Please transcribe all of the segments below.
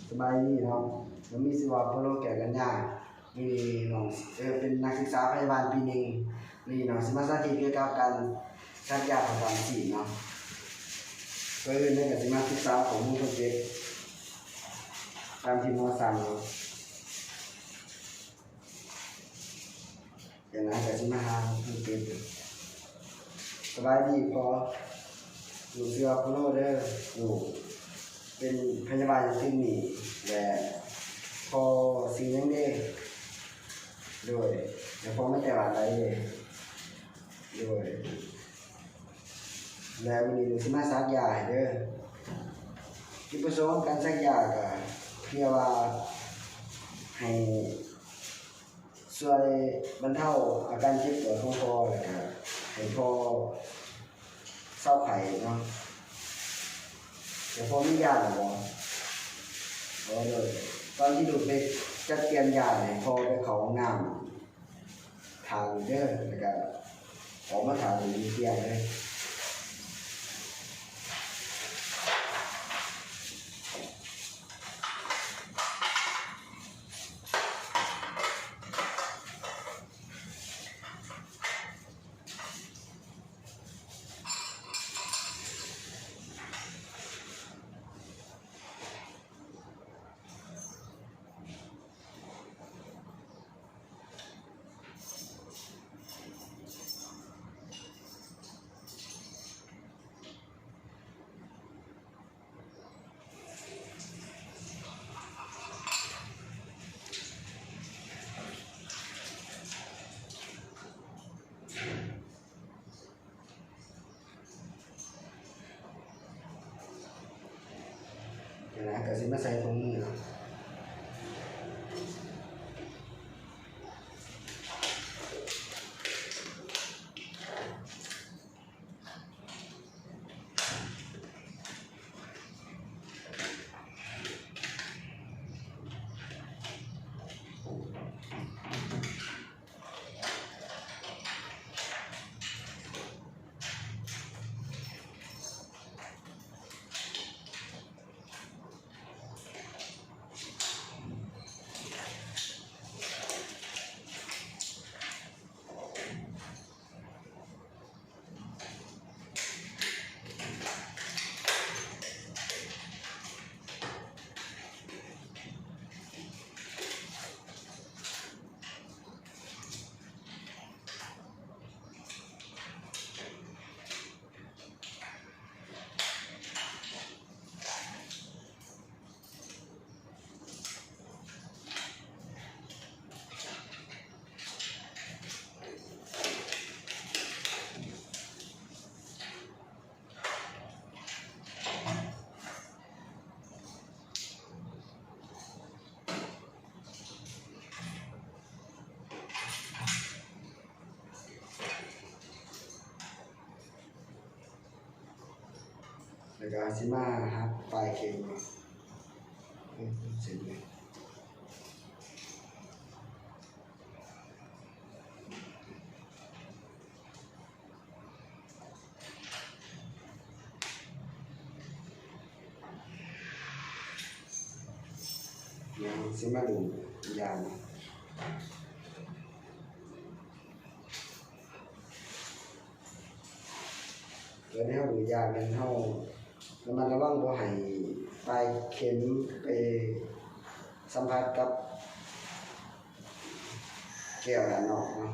ສະບາຍດີເນາະ ນ້ອງມີຊື່ວ່າໂປໂລ ແກ້ວກັນຍາ. ມື້ນີ້ນ້ອງ ເອີ ເປັນນັກສຶກສາພະຍາບານປີໜຶ່ງ. ມື້ນີ້ນ້ອງຊິມາສາທິດກ່ຽວກັບການສັກຢາປະຈຳຊີບເນາະ. ກ່ອນອື່ນເຮົາກໍຊິມາສຶກສາຂໍ້ມູນຄົນເຈັບຕາມທີ່ໝໍສັ່ງເນາະ. ຈັ່ງໃດກໍຊິມາຫາຜູ້ເຈັບ. ສະບາຍດີພໍ່. ລູກຊື່ວ່າໂປໂລເດີ. ລູກເປັນພະຍາບານຢູ່ຕຶກນີ້ ແລະ ພໍ່ຊື່ຫຍັງເດ? ໂດຍ ແລະ ພໍ່ມາແຕ່ບ້ານໃດເດ? ໂດຍ ແລະ ມື້ນີ້ລູກຊິມາສັກຢາໃຫ້ເດີ. ຈຸດປະສົງຂອງການສັກຢາກໍເພື່ອວ່າໃຫ້ ຊ່ວຍບັນເທົາອາການເຈັບປວດຂອງພໍ່ ແລ້ວກະໃຫ້ພໍ່ເຊົາໄຂ້ເນາະ. ແລ້ວພໍ່ມີຢາແລ້ວບໍ່? ບໍ່ເລີຍ. ຕອນທີ່ລູກໄປຈັດກຽມຢາໃຫ້ພໍ່ໄປເຂົ້າຫ້ອງນ້ຳ ຖ້າຢູ່ເດີ ແລ້ວກະອອກມາຖ້າຢູ່ຢູ່ຕຽງເດີ. ເດີນະ ກະຊິມາໃສ່ຖົງມືເນາະ. ແລ້ວກະຊິມາຫາປາຍເຂັມເນາະ ເອີ ເສັ້ນເລີຍ. ດຽວຊິມາດູຢາເນາະ. ຕອນທີ່ເຮົາດູຢາແມ່ນເຮົາລະມັດລະວັງບໍ່ໃຫ້ປາຍເຂັມໄປສຳຜັດກັບແກ້ວດ້ານນອກເນາະ.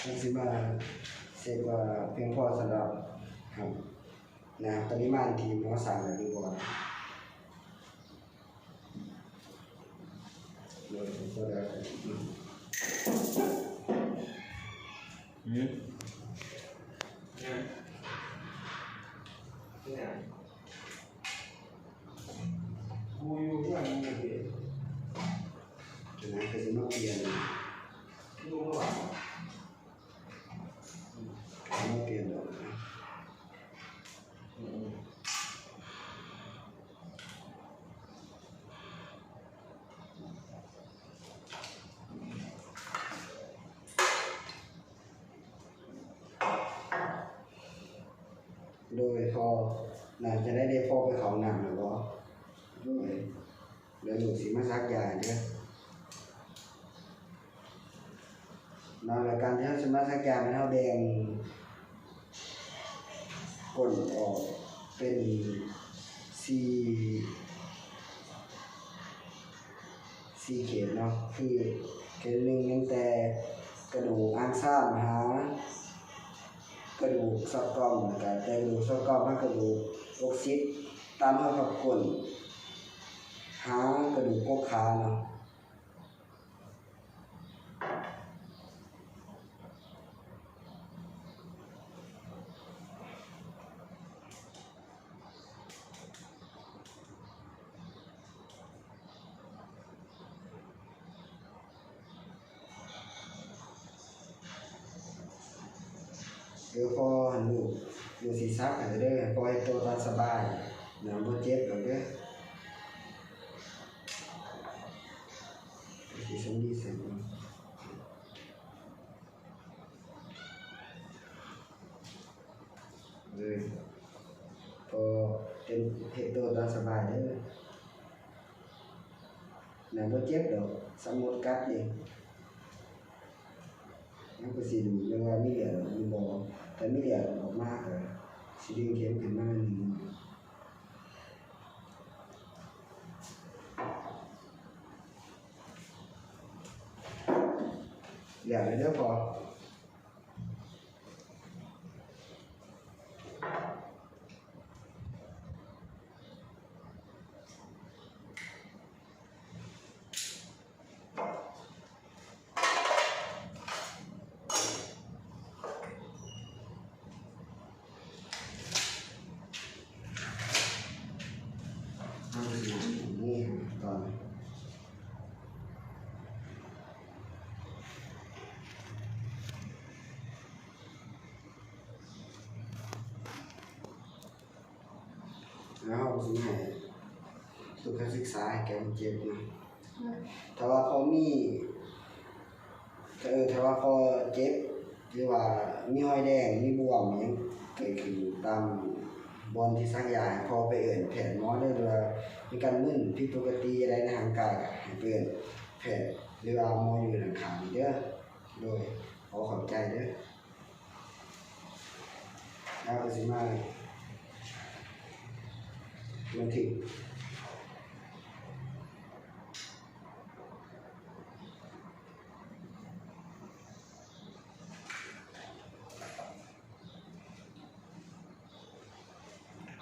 ມັນຊິມາເຊັກວ່າພຽງພໍສຳລັບ ນະ ປະລິມານທີ່ໝໍສັ່ງແລ້ວຫຼືບໍ່. ໂດຍ ກໍໄດ້ ອືມ ຫຍັງ ຫຍັງ ກູຢູ່ເຮືອນມຶງເດ ຈະນັ້ນກໍຊິມາປ່ຽນ ຢູ່ເມື່ອວານ ມາປ່ຽນດອກ. ອືມ ອືມ. ໂດຍພໍ່ ໜ້າຈະໄດ້ ໄດ້ພໍ່ໄປເຂົ້າຫ້ອງນ້ຳແລ້ວບໍ່? ໂດຍ ດຽວລູກຊິມາສັກຢາໃຫ້ເດີເນາະ. ແລ້ວການທີ່ເຮົາຊິມາສັກຢາ ແມ່ນເຮົາແບ່ງກົ້ນອອກເປັນສີ່ ສີ່ເຂດເນາະ ຄືເຂດໜຶ່ງແມ່ນແຕ່ກະດູກອາງຊາມຫາກະດູກສອດກ່ອງ ແລ້ວກະແຕ່ກະດູກສອດກ່ອງຫາກະດູກອົກຊິດ ຕາມຮອຍພັບກົ້ນ ຫາກະດູກກົກຂາເນາະ. ເອີ ພໍ່ ອັນລູກ ລູກຊິສັກໃຫ້ເດີ ພໍ່ເຮັດໂຕຕາມສະບາຍ ນະ ບໍ່ເຈັບດອກເດີ ຊິສຳລີໃສ່ ເອີ ພໍເຮັດໂຕຕາມສະບາຍເດີ ນະ ບໍ່ເຈັບດອກ ສະໝົດກັດເອງ. ມັນກໍຊິດູດເບິ່ງວ່າມີເລືອດອອກຫຼືບໍ່ ຖ້າມີເລືອດອອກມາກໍຊິດຶງເຂັມຂຶ້ນມາໜ້ອຍໜຶ່ງ. ແລ້ວແລ້ວເດີພໍ່. ແລ້ວເຮົາກໍຊິໃຫ້ທຸກການສຶກສາໃຫ້ແກ່ຄົນເຈັບນະ. ຖ້າວ່າພໍມີ ເອີ ຖ້າວ່າພໍເຈັບ ຫຼືວ່າມີຮອຍແດງ ມີບວມຫຍັງເກີດຂຶ້ນຕາມບ່ອນທີ່ສັກຢາ ໃຫ້ພໍໄປເອີ້ນແພດໝໍເດີ ຫຼືວ່າມີການມຶນຜິດປົກກະຕິຈັ່ງໃດໃນຮ່າງກາຍ ໃຫ້ໄປເອີ້ນແພດ ຫຼືວ່າໝໍຢູ່ດ້ານຂ້າງນີ້ເດີ. ໂດຍ ຂໍຂອບໃຈເດີ. ແລ້ວກໍຊິມາບັນທຶກ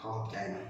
ຂໍຂອບໃຈນະ.